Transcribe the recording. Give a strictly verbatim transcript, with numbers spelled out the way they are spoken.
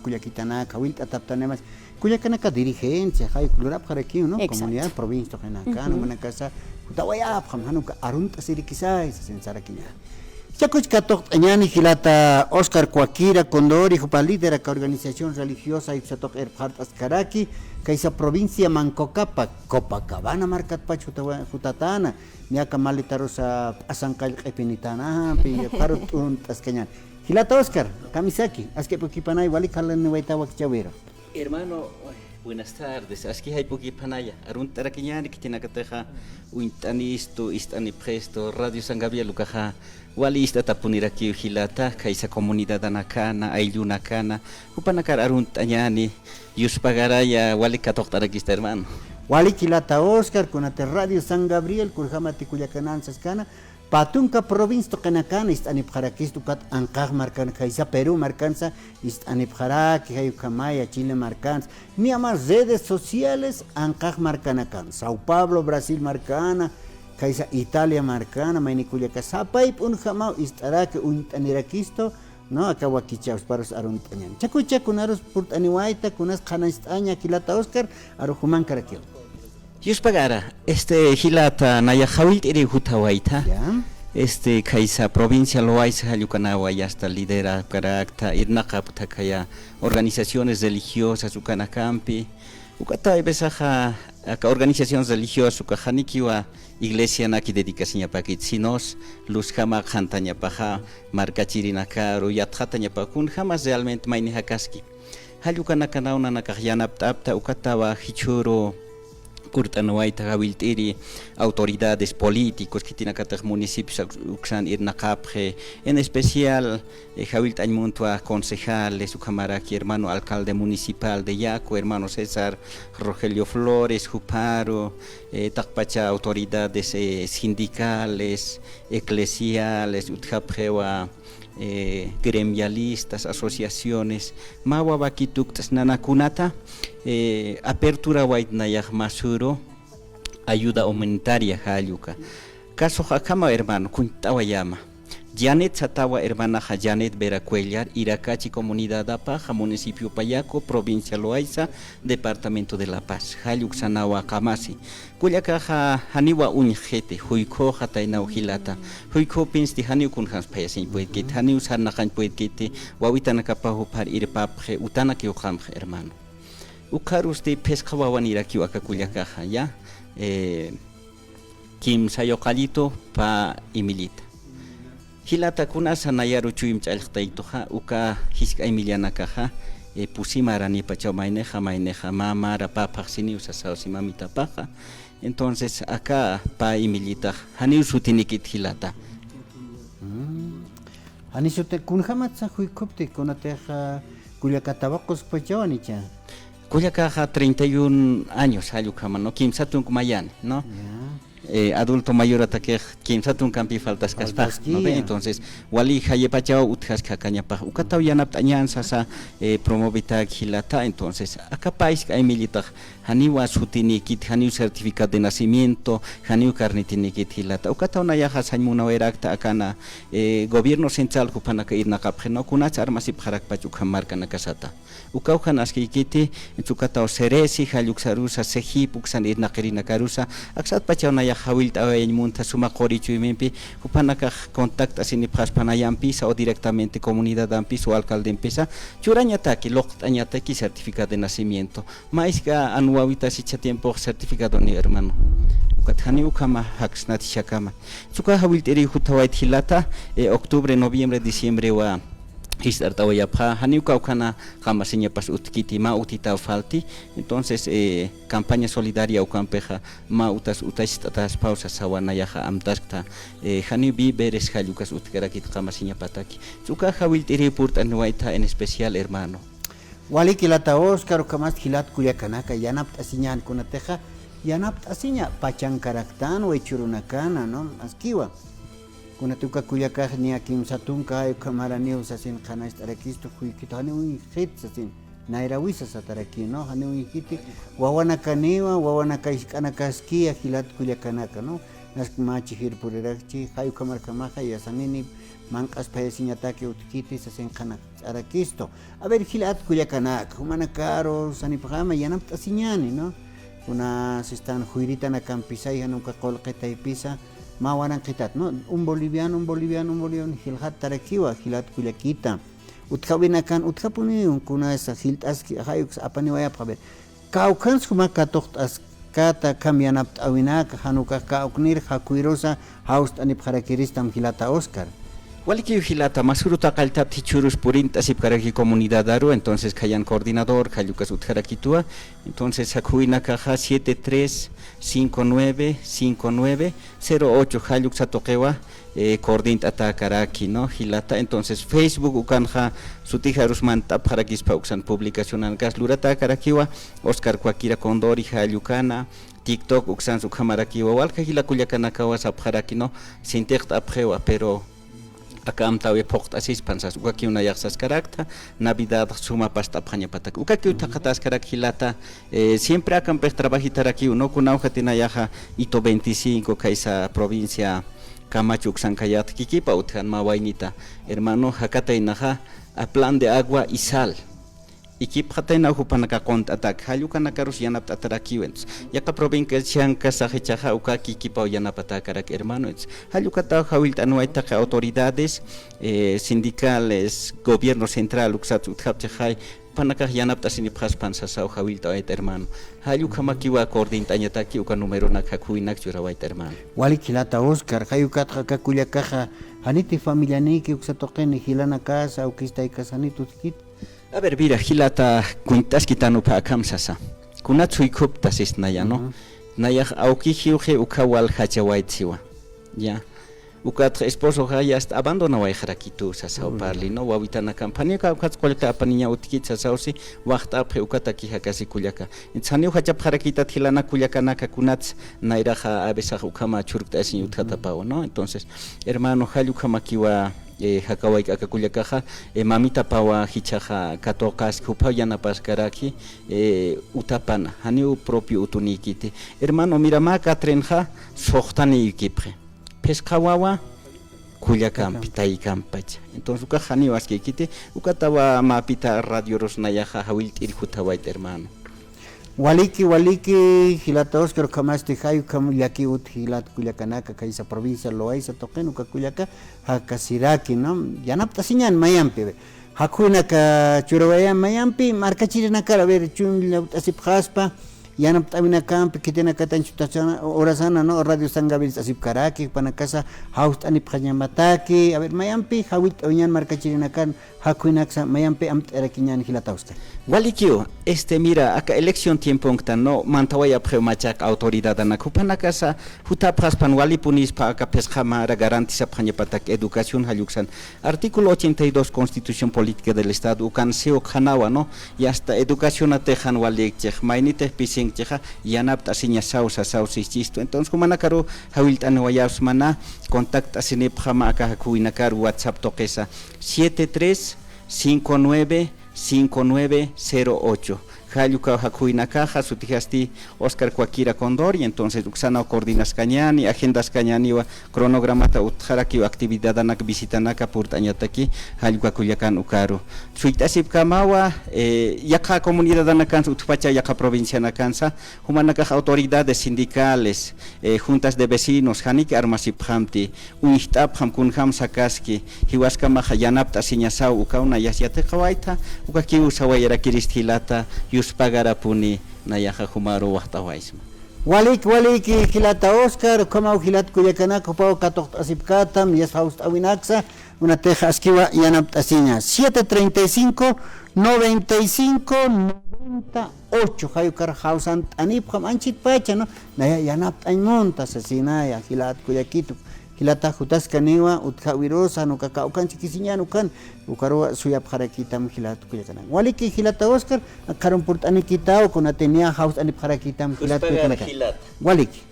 kullakitanak, jawillt'ataptanimas, kullakanaka dirigencia, jay lurapxarakiw, ¿no? Exacto. Comunidad, provincia tuqinakan, ujú, jumanakasa, jutawayapxam, jan uka arunt'asirikisay, sasin sarakiñäni. Jichhakuch katuqt'añäni jilata Oscar Coaquira Condori, jupa líder aka organización religiosa, jayp'sa tuq irpxart'askaraki, kaysa provincia Mancocapac, Copacabana markatpach jutawa-, jutatäna, niya aka maletarusa p'asan qallq'ipinitäna, pi, paru t'urunt'askañäni. Jilata Oscar, kamisaki, askip'ukipanay, wali qhalaniwayta wakichäwiru. Hermano, buenas tardes. Aski jayp'ukiphanaya. Arunt'arakiñäni khitinakatixa uñt'anistu, ist'anipxistu, Radio San Gabriel ukaxa wali ist'atapunirakiw jilata, kaysa comunidadanakana, ayllunakana, jupanakar arunt'añäni, yuspagaraya, wali katuqt'arakista, hermano. Wali jilata Oscar, kunati Radio San Gabriel, kunjamati kullakanansaskana, pä tunka provincia tuqinakan ist'anipxarakistu, ukat anqax markan kaysa, Perú markansa ist'anipxaraki, jay ukhamaya Chile markansa, niya mä redes sociales anqax markanakan, Sao Paulo, Brasil markana, kaysa Italia markana, mayni kullaka sapay p'unjamaw ist'araki, uñt'anirakistu, ¿no? Aka wakichäwsparus arunt'añäni. Jichhakucha kunarus purt'aniwayta, kunas qhanañcht'aña jilata Oscar, aru jumankarakiw. Yuspagara, este, jilata, nayax jawillt'iriw jutawayta. Ya. Este, kaysa provincia Loaysa jall ukanawa, ya está, liderakarakta, irnaqapkta khaya organizaciones religiosas ukanakampi. Ukata, hay veces, aka organizaciones religiosas uka janikiwa iglesianaki dedicasiñapakit, sinos luzjama qhantañapaxa, markachirinakaru, yatxatañapaxa, kunjamas realmente mayni jakaski. Jall ukanakanaw nanakax yanapt'apta, ukatawa jichhüru purt'anwayta jawillt'iri autoridades políticos, khitinakatix municipios uksan irnaqapxi, en especial, eh, jawillt'añ muntwa concejales, ukhamaraki hermano alcalde municipal de Yaco, hermano César Rogelio Flores, juparu, eh, taqpacha autoridades, eh, sindicales, eclesiales, utjapxiwa, eh, gremialistas, asociaciones, mä wawakitukt'as nanakunata, eh, aperturawayt nayax masüru ayuda humanitaria jall uka. Casox akhama, hermano, kunt'awayama. Janet satawa, hermanaxa Janet Vera Cuellar, Iracachi comunidadapaxa, municipio Payaco, provincia Loayza, departamento de La Paz. Jall uksanawa qamasi. Kullakaxa janiwa uñjiti, juykhuxataynaw jilata. Juykhupinsti janiw kunjams phayasiñ puedkiti, janiw sarnaqañ puedkiti, wawitanakapax jupar irpapxi, utanakiw qamxi, hermano. Ukharusti phisqa wawanirakiw aka kullakaxa, ya. Eh, kimsa yuqallitu pä imillita. Jilata, kunasa nayaru chuym ch'allxtaytuxa, uka jisk'ay millanakaxa, eh, pusi maranipachaw maynixa, maynixa, mä mara pä phaxsiniw sasaw si mamitapaxa. Entonces, aka pä imillitax, janiw sutinikit jilata. Mm. Jani suti, kunjamatsa juykhupti, kunatixa kullaka tawaquskpachaw, janicha. Kullakaxa treinta y un años jall ukhama, ¿no? Kimsa tunk mayani, ¿no? Ya. Eh, adulto mayoratakix kimsa tunkampi faltaskaspä, ¿no ve? Faltaskiya. Entonces, wali jayipachaw utjaskakañapax. Ukataw yanapt'añän sasa, eh, promovitak jilata. Entonces, aka pä jisk'ay millitax, janiwa sutinikit, janiw certificado de nacimiento, janiw carnetinikit jilata. Ukataw nayaxa sañ munawayrakta akana, eh, gobierno central jupanaka irnaqapxi, ¿no? Kunats armasipxarakpach ukham markanakasata. Ukaw jan askïkiti, ukataw seresi, jall uksarusa, sejip, uksan irnaqirinakarusa, aksatpachaw nayax jawillt'awayañ munta suma quri chuymimpi, jupanakax contact'asinipxaspa nayampisa o directamente comunidadampisa o alcaldempisa, churañataki, luqt'añataki certificado de nacimiento. Mä jisk'a an wawitasi jichha tiempox certificadoni, hermano. Ukat jani ukhama jaksnati jichhakama. Uka jawillt'iri jutawayt jilata, eh, octubre, noviembre, diciembrewa jist'art'awayapxä, janiw kawkhana qamasiñapas utjkiti, mä utjitaw falti. Entonces, eh, campaña solidaria ukampixa, mä utas utacht'ataspaw sasawa nayaxa amtaskta, eh, janiw víveres jall ukas utjkarakit qamasiñapataki. Uka jawillt'iri purt'aniwayta en especial, hermano. Walik jilata Oscar, ukhamasti jilat kullakanaka, yanapt'asiñän kunatixa, yanapt'asiña pachankaraktan, jichhürunakana, ¿no? Askiwa. Kunati uka kullakax niya kimsa tunka, ukhamaraniw sasin qhanañcht'arakistu, juykhit janiw uñjit sasin, nayrawisa sataraki, ¿no? Janiw uñjiti, wawanakaniwa, wawanaka jisk'anakaskiya jilat kullakanaka, ¿no? Nask mä chijir purirakchi, jay ukhamarjamaxa, yasanini, manq'as phayasiñataki utjkiti sasin qhana. arakistu. A ver, jilat kullakanaka, jumanakaru sanipxama yanapt'asiñäni, ¿no? Kuna sistan juyritanakampisa, jan uka qullqi taypisa, mä waranqitat, ¿no? Un boliviano, un boliviano, un boliviano, jilxattarakiwa, jilat kullakita. Utjawinakan, utjapuniw, kunasa jilt'aski, jay uksa apaniwayapxa, a ver. Kawkhans jumax katuqt'askata akham yanapt'äwinaka, jan ukax kawknir jakhuwirusa jawst'anipxarakiristam jilata Oscar. Walikiw jilata, masürut aqalltapxi jichhürus purint'asipkaraki comunidadaru, entonces khayan coordinador, jall ukas utjarakituwa, entonces jakhuwinakaxa siete tres cinco nueve cinco nueve cero ocho, jall uksa tuqiwa, eh, coordint'atäkaraki, ¿no? Jilata, entonces Facebook ukanxa sutijarus mantapxarakispa uksan publicacionanakas luratäkarakiwa, Oscar Cuaquira Condori jall ukana, TikTok uksans ukhamarakiwa, walja jila kullakanakawa sapxaraki, ¿no? Sintiqt'apxiwa, pero aka amtäwi phuqt'asispan sas, ukakiw nayax saskarakta, Navidad suma past'apxañapatak. Ukakiw thaqhataskarak jilata, eh, siempre akampix trabajitarakiw, ¿no? Kunawjati nayaxa hito veinticinco, khaysa provincia Camacho uksankayät kikipa utjan mä waynita, hermano, jakataynaxa, a plan de agua y sal. Ikipxataynaw jupanaka qunt'atak, jall ukanakarus yanapt'atarakiw, entonces, yaqha provinciankasax jichhaxa uka kikipaw yanapatäkarak, hermano, entonces, jall ukataw jawillt'aniwayta taqi autoridades, eh, sindicales, gobierno central, uksats utjapchixay, jupanakax yanapt'asinipxaspan sasaw jawillt'awayta, hermano. Jall ukhamakiwa coordint'añataki uka numeronak jakhuwinak churawayta, hermano. Walik jilata Oscar, jay ukatxa aka kullakaxa, janiti familianiki uksa tuqini, jilanakasa, awkis taykas janit utjkit. A ver, mira, jilata, kunt'askitanupxa akham sasa. Kunat suykupta sisnaya, ¿no? Nayax awki jiwxi ukha waljachawayt siwa. Ya. Ukatxa esposoxa ya está abandonawayxarakitu sasaw parli, ¿no? Wawitanakamp, janiw aka ukats qullqi apaniña utjkit sasaw si, waxt'apxi ukataki jakasi kullaka. Entonces, janiw jachapxarakitat jilana kullakanaka kunats, nayraxa a veces ukhama churkt'asiñ utjatapawa, ¿no? Entonces, hermano, jall ukhamakiwa, eh, jakawayk aka kullakaxa, eh, mamitapawa jichhaxa katuqaski, juphaw yanapaskaraki, eh, utapana, janiw propio utunïkiti. Hermano, mira, mä katrinxa suxtanïwkipxi. Phisqa wawa kullakampi, taykampacha. Entonces, ukax janiw askïkiti, ukatawa mäpita radiorus nayaxa jawillt'ir jutawayt, hermano. Waliki, waliki, jilata Oscar, ukhamasti jay ukham llaki utji jilat kullakanaka, khaysa provincia Loayza tuqin uka kullaka jakasiraki, ¿no? Yanapt'asiñän mayampi, jakhuwinaka churawayä mayampi, markachirinakar, a ver, chun llawt'asipxaspa, yanapt'awinakampi, khitinakatan chutasana, horasana, ¿no? Radio San Gabriel asipkaraki, jupanakasa jawst'anipxañamataki, a ver, mayampi jawillt'awiñän markachirinakar, jakhuwinaksa mayampi amt'arakiñän jilata Oscar. Walikiw, este, mira, aka elección tiemponktan, ¿no? Mantawayapxiw machaq autoridadanak, jupanakasa jutapxaspan walipunispa aka phisqa mara garantizapxañapatak educación jall uksan. Artículo ochenta y dos Constitución Política del Estado, ukan siw qhanawa, ¿no? Y hasta educacionatix jan walikchix, maynitix pisinkchixa, yanapt'asiñasaw sasaw sichistu. Entonces, jumanakaru jawillt'aniwayapxsmana, contact'asinipxama aka jakhuwinakar WhatsApp tuqisa, siete tres cinco nueve cinco nueve cero ocho. Jall ukaw jakhuwinakaxa, sutijasti Oscar Cuaquira Condori, entonces uksanaw coordinaskañäni, agendaskañäniwa, cronogramata utjarakiw actividadanak, visitanaka purt'añataki, jall uka kullakan ukaru. Suyt'asipkamawa, eh, yaqha comunidadanakansa, utjpacha yaqha provincianakansa, jumanakax autoridades sindicales, eh, juntas de vecinos, janiki armasipxamti, uñjt'apxam kunjam sakaski, jiwaskamaxa yanapt'asiñasaw, ukaw nayas yatiqawayta, ukakiw sawayarakirist jilata, yuspagarapuni, nayaxa jumaru waxt'awaysma. Walik, walik, jilata Oscar, ukhamaw jilat kullakanaka, jupaw katuqt'asipkätam, yas jawst'awinaksa, kunatixa askiwa yanapt'asiña. Siete treinta y cinco, noventa y cinco, noventa ocho, jay ukar jawsant'anipxam anchhitpacha, ¿no? Naya yanapt'añ munta sasinaya, jilat kullakitu. Jilata jutaskaniwa, utjawirusa, jan uka kawkhanchikisiñän ukan, ukaruwa suyapxarakitam jilat kullakanaka. Waliki jilata Oscar, akxarum purt'anikitaw, kunati niya jawst'anipxarakitam jilat kullakanaka. Waliki.